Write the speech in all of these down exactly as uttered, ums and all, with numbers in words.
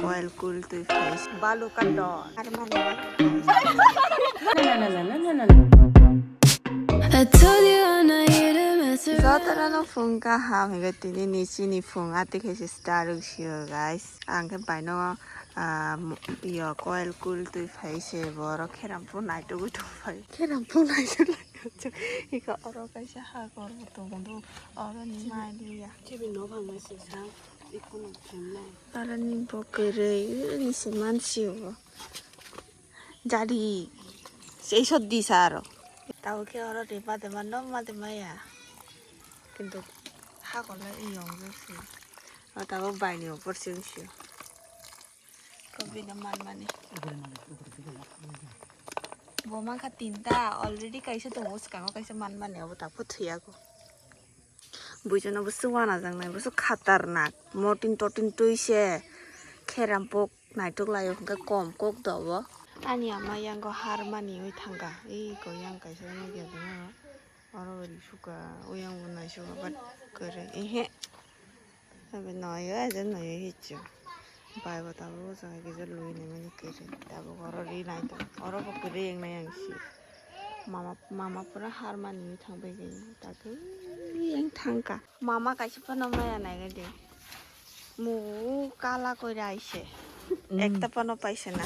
Oil cool twi phai se. Balu kando. I told you I'm not here to mess around. Jotono no phung kaham higo tini ni chini phung ati khe se start wng sio guys. Ang khe baino, ah, mo-, yo oil cool twi phai se borok kheram phung naitugwi tong phai. Kheram phung naitugwi tong phai. Iko oro kaisa hagor bo tongo do. Oro ni mai liya. Chini no bang mai se sa. Iko no khem nai. Oro ni bo kwrwi ni se man sio. Jadi, sei sot di sa aro. Tabo khe oro ri made ma no made maya. Kintu hagor le iyong je si. O tabo bai ni opor sing si. Ko bini man mani. Bo man kha tinta already kaisa tongo, swkango kaisa man mani, obo tak pho thwiya ko. Buijono bo se uanajaknai, bo se khatarnak. Motin totin twi se kheram pok naitok laio hwnkhe kom kok dobo. Ani ama yango har maniwi thangkha. Iko yang kaisa nukya tongo. Oro bai risuka, o yang bo naisuka, but kwrwi. Ehe. Sabe noyo, aje noyo hichu. Bai bo tabuk o jaga kisa lui naimani kwrwi. Tabuk oro ri nai tong. Oro bo kwrwi wngnai ang si. Mama, mama pura har mani thang bai gani. Tabuk yang thangka. Mama kaisa phano maya nai gadi. Mu kala koi rai se. Mm. Ekta phano paise na.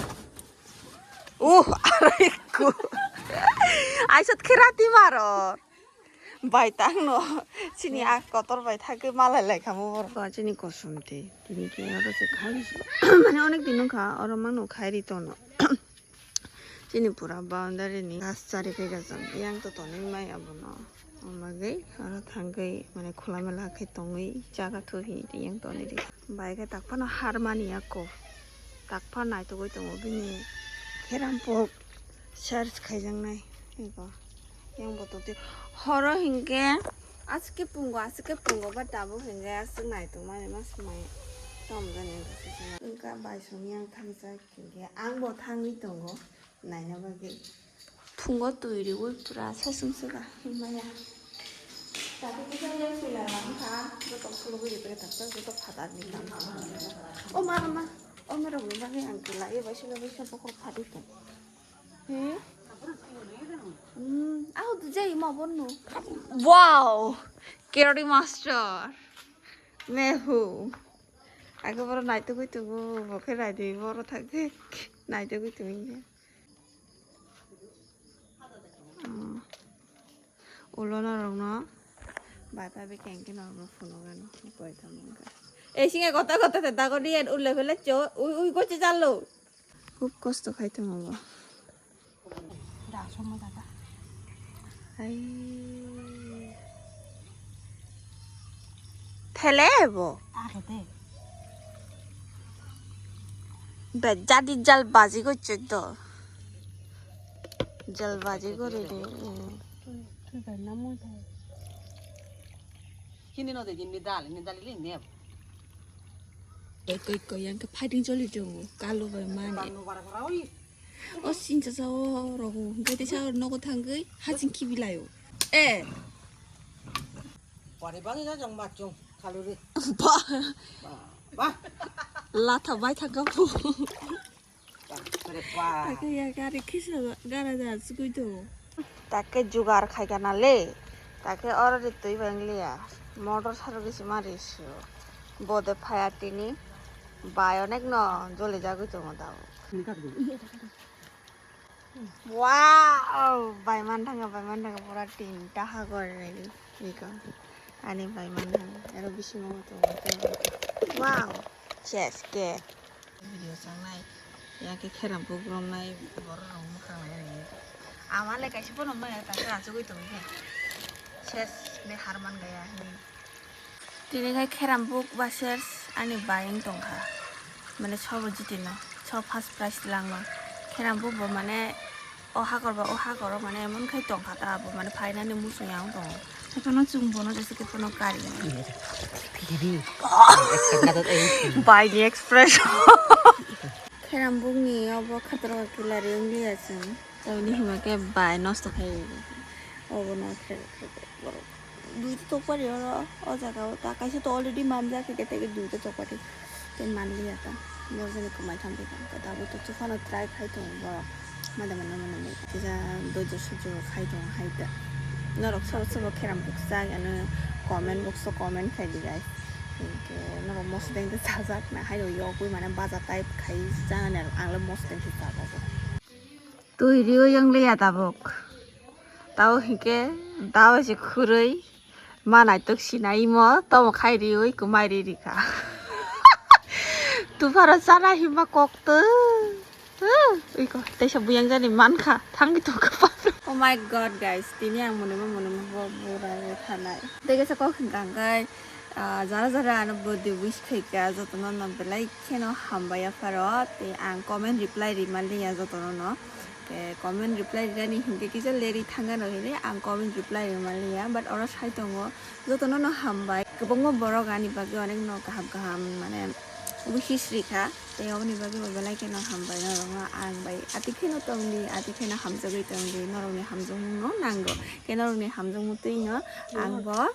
Uh, aro ekku. Aisot khera ti maro. Bai tang no. Chini a kotor bai thagwi malai lai khamu bor. Ko chini kosom te. Tini ke oro se khai. Mane onek din wngkha oro mangno khai ri tono. Chini pura boundary ni gas chari phai gajang. Yang to tonwi mai abono. Omagwi oro thangwi mane khula mela khe tongwi chaga thu hi yang tonwi di. Bai khe tak phano har mani ako. Tak phan naitugwi tongo bini kheram pok search khaijaknai. Ego. Yang bo tongtwi horo hinkhe aswk khe pungo, aswk khe pungo, but tabuk hinkhe aswk naitugmani ma swmai tongmani wngkha bai song yang thangjak hinkhe ang bo thangwi tongo naina bagwi. Phungo twi riwi pura sasung suga maya. Tabuk kisa yang suila lang kha, joto khulugwi rikre tak tak joto phatar ni kam. O ma ma, o ma rok ni bagwi ang kila, e bai sila bai sila bokhorok phadi tong. Hmm? Hmm, aho tu jai ma bonno. Wow! Karate master. Mehu. Age boro naitugwi tubu, bo khe naidi boro thakdi. Naitugwi tubu. Hmm. Ulo norokno bai pai bai keng khe norokno phunukgano, koi tamo wngkha. Ei singe gota gota te dago diyan ulle phele cho, ui, ui, goche jalo. Khub kosto khai tongo bo. Da, somo da, da. Ai. Thele bo. Ake te. Be jadi jalbazi gochche do. Jalbazi gori de. Tui, tui bai na moi thai. Hindi no de hindi dal, hindi dal ini ne. Koi koi koi yang ke fighting choli do. Kalu bai mani. Panu bara bara oi. O sincha sa o rogo. Gati sa nogo thangoi. Hajing kibilayo. Eh. Pari bangi na jong machung kaluri. Ba. Ba. Ba. Latha bai thangka bu. Ba. Pare ba. Ake ya gari kisa gara da sugui do. Take jugar khai kana le. Take oro ri tui bang liya. Motor saro kisi mari sio. Bode phaya tini. Bai onek no joli jagui tongo dao. Wow! Bai man thanga, bai man thanga, pura tinta hagor ready. Iko. Ani bai man thanga. Ero bisingo tongo. Wow! Chef ke. Video sangnai. Ya ke kheram program nai, borok rok mukhang nai ani. Ama le kaisa pono maya ta khe achugui tongkhe. Ses le harman gaya hini. Tini khai kheram buk ba sers ani bai wng tongkha. Mane sobo jitino, so first prize langma. Kheram buk bo mane o hakor ba o hakoro mane emon khai tongkha ta bo mane phainani muchung yang tongo. Haiphano chwng bono jesa khe phano kari. Bai ni expression. Kheram buk ni obo khatro kilari wng liya chwng. Tamni hima khe bai nosto khai. Obo no khe, khe, khe borok. Duita tokpari oro, o jaga o ta kaisa to already manjak, hingke tei duita tokpari tei manliya ta. Norjani kwmai thang bwkha. Tabuk to chuphano try khai tongo borok. Mada mada mada mada. Kisa dojo sojo khai tongo hai da. Norok sobo sobo kheram bukchak ano comment box o comment khai di guys. Hinkhe norok mosodeng de chajak na hai rok yogwi mane baja type khai chana ni ang le mosodeng se chajago. Twi riwi wng liya tabuk. Tabuk hinkhe dawai se khurui. Ma naitok sinai imo tomo khai riwi kwmai ri rikha. Tupharo chana himba kokto. Ui ko teisa buyang jani mankha thangwi tongkha paro. Oh my god guys, tini ang monima monima bo bura bo thanai. Tei kaisa kok hwnkha hwnkhe, ah, jara jara ano birthday wish khaikha jotono no belai kheno hambai apharo. Tei ang comment reply rima liya jotono no. Ke comment reply rirani hinkhe kisa leri thangano hinwi ang comment reply rima liya, but oro sai tongo jotono no hambai. Kwbangma borok ani bagwi onek no kaham kaham mane wishes rikha, tei oboni bagwi bo belai kheno hambai norokno ang bai ati kheno tongdi, ati kheno hamjagwi tongdi, norokni hamjakmung no nango, khe norokni hamjakmung twi no ang bo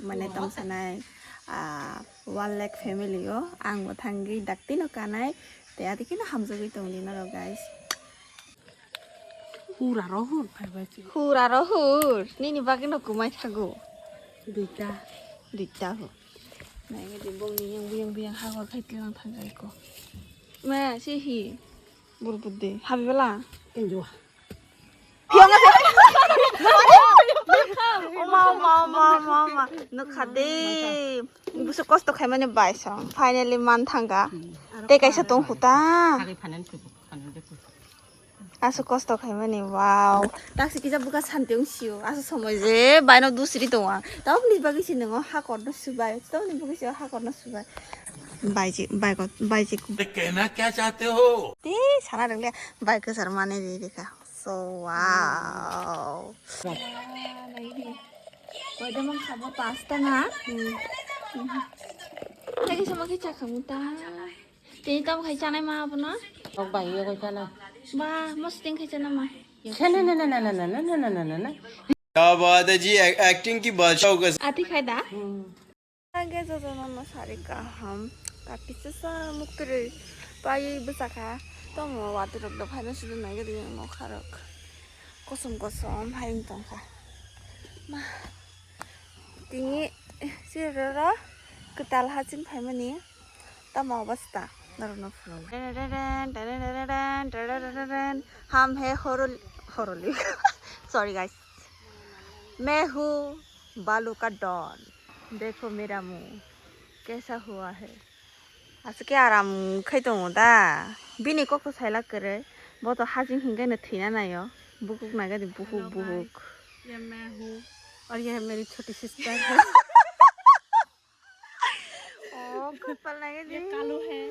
mane tong sanai, ah, one lakh family o ang bo thangwi dakti no kanai, tei ati kheno hamjagwi tongdi norok guys. Hura rohur phaibai si. Hura rohur. Nini bagwi no kwmai thago. Duita. Duita ho. Nai ngi bong ni yang buyang buyang hagor khai tlang thang gai ko. Ma si hi. Bur budde. Habi bala. Enjo. Oma, oma, oma, oma, oma. Nukha de. Busu kosto khaimani bai song. Finally man thanga. Tei kaisa tong huta. Thagi phanen thubu, phanen de thubu. Asu kosto khaimani, wow. Taksi kisa buka santi wng sio. Asu somoi je baino dusri tongo ang. Tamni bagwi si nongo hakor no subai. Tamni bagwi si hakor no subai. Baiji, baikot, baiji. Te kehna kya chahte ho? Te sana rwngya bai kwchar mane ri rikha. So, wow. Koida mang khabo pasta na? Lagi sama khe chakhamu ta. Tini tamo khai chanai ma abono? Kok bai yo khai chanai. Ba, mosting khai chana ma. Chana na na na na na na na na na na. क्या बात है जी, एक्टिंग की बादशाह हो गए। Ati khai da? Hmm. Age jojono no sari kaham. Kapisa sa muktri pai bwsakha. Tomo wati rok do phaino sudu nai gadi no kharok. Kosom kosom hai tongkha. Ma. Tini siroro kwtal haching phaimani tamo obostha norokno phunuk. Ham hai horoli, horoli. Sorry guys. Main hoon balu ka don. Dekho mera muh kaisa hua hai. Aswk khe aram khai tongo da. Bini kok to sailak kwrwi. Bo to haching hinkheno thwina naio. Bukhuk naikhe di bukhuk, hello, bukhuk. Guys. Ye main hoon. Aur ye meri choti sister hai. Oh, kopal naikhe di. Ye kalu hai.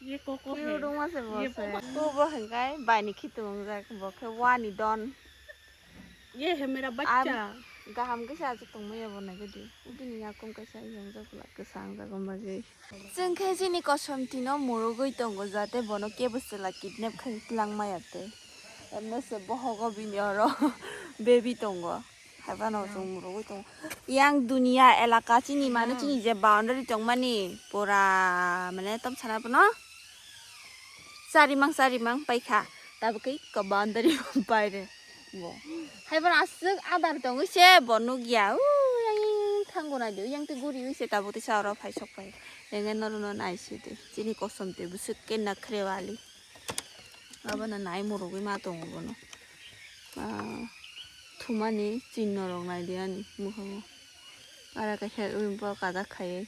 Ye koko hai. Cute wngma se bo se. Bo bo hinkhai bai ni khitung wngjak. Bo khe wani don. Ye hai mera bachcha. Gaham khe se achuk tongmaya bo naikhe di. Bini yakung kaisa yongjak kwla kwchang jaga bagwi. Chwng khe chini kosom tino murugwi tongo, jate bono kebo chwla kidnap khai twlang maya tei. Emno se bohogo bini oro baby tongo. Haibano chwng murugwi tongo. Yang dunia elaka chini mane chini je boundary tongmani pura mane tom sana bono. Charimang charimang paikha. Tabukhe ko boundary baire. Bo. Hai bono aswk adar tongwi se bo nukya. U yang yang thango nai de. Yang te guri wi se tabuk te sa oro phai sok phai. Yang yang noro no nai se de. Chini kosom te bwswk ke nakhre wali. Abo no nai murugwi ma tongo bono. Ah, thumani chinno rok nai de ani mukhango. Ara kaisa wi bo kajak khai.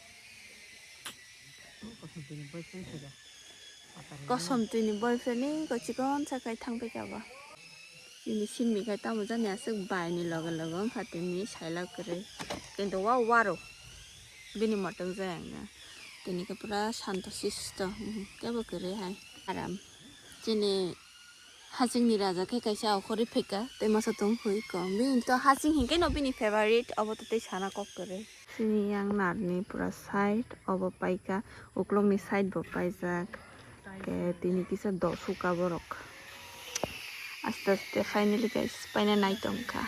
Kosom twi ni boyfriend ni ko chikon sa khai thang phaikha bo. Bini sinmi khai tamo jani aswk bai ni loge loge wngkha tini sailak kwrwi. Kintu wa waro bini motong jaya wngya. Tini khe pura santo sisto, mhm, kebo kwrwi hai aram. Chini haching ni raja khe kaisa okhorwi phaikha tei masa tong khui kom. Bini to haching hinkhe no bini favorite, obo to tei sana kok kwrwi. Chini yang narni pura side obo paikha, uklok ni side bo paijak. Khe tini kisa dosuka borok. Aste aste finally guys, paina nai tongkha.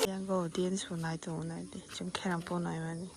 Yang audience bo nai tongo nai di, chwng kheram po nai mani.